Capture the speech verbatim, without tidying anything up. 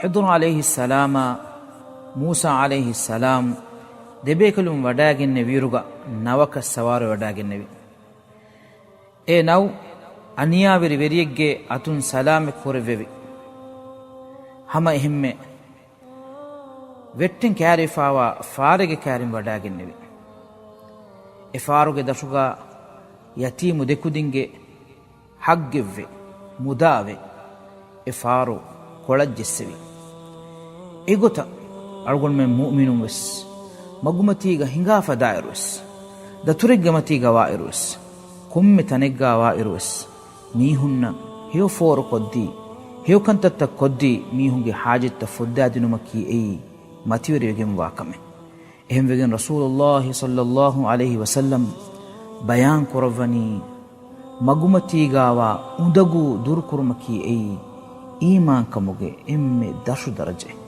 ޚިޟުރު ޢަލައިހިއްސަލާމާ މޫސާ ޢަލައިހިއްސަލާމް ދެބޭކަލުން ވަޑައިގެންނެވިއިރުގަ ނަވަކަށް ސަވާރުވެވަޑައިގެންނެވި. އެ ނަވް އަނިޔާވެރި ވެރިއެއްގެ އަތުން ސަލާމަތް ކުރެއްވެވި. ހަމަ އެހެންމެ ވެއްޓެން ކައިރިވެފާވާ ފާރެއްގެ ކައިރިން ވަޑައިގެންނެވި. އެ ފާރުގެ ދަށުގަ ޔަތީމު ދެކުދިންގެ ހައްގެއްވެ، މުދާވެ، އެ ފާރު ކޮޅަށް ޖެއްސެވި. އެގޮތަށް އަޅުގަނޑުމެން މުއުމިނުން ވެސް މަގުމަތީގަ ހިނގާ ފަދައިރު ވެސް، ދަތުރެއްގެ މަތީގަ ވާއިރު ވެސް، ކޮންމެ ތަނެއްގަ ވާއިރު ވެސް، މީހުންނަށް ހެޔޮ ފޯރު ކޮށްދީ، ހެޔޮ ކަންތައްތައް ކޮށްދީ، މީހުންގެ ހާޖަތްތައް ފުއްދާދިނުމަކީ އެއީ މަތިވެރިވެގެންވާ ކަމެއް. އެހެންވެގެން ރަސޫލުﷲ ޞައްލަﷲ ޢަލައިހި ވަސައްލަމް ބަޔާން ކުރައްވަނީ، މަގުމަތީގާވާ އުނދަގޫ ދުރުކުރުމަކީ އެއީ އީމާންކަމުގެ އެންމެ ދަށު ދަރަޖައެއް.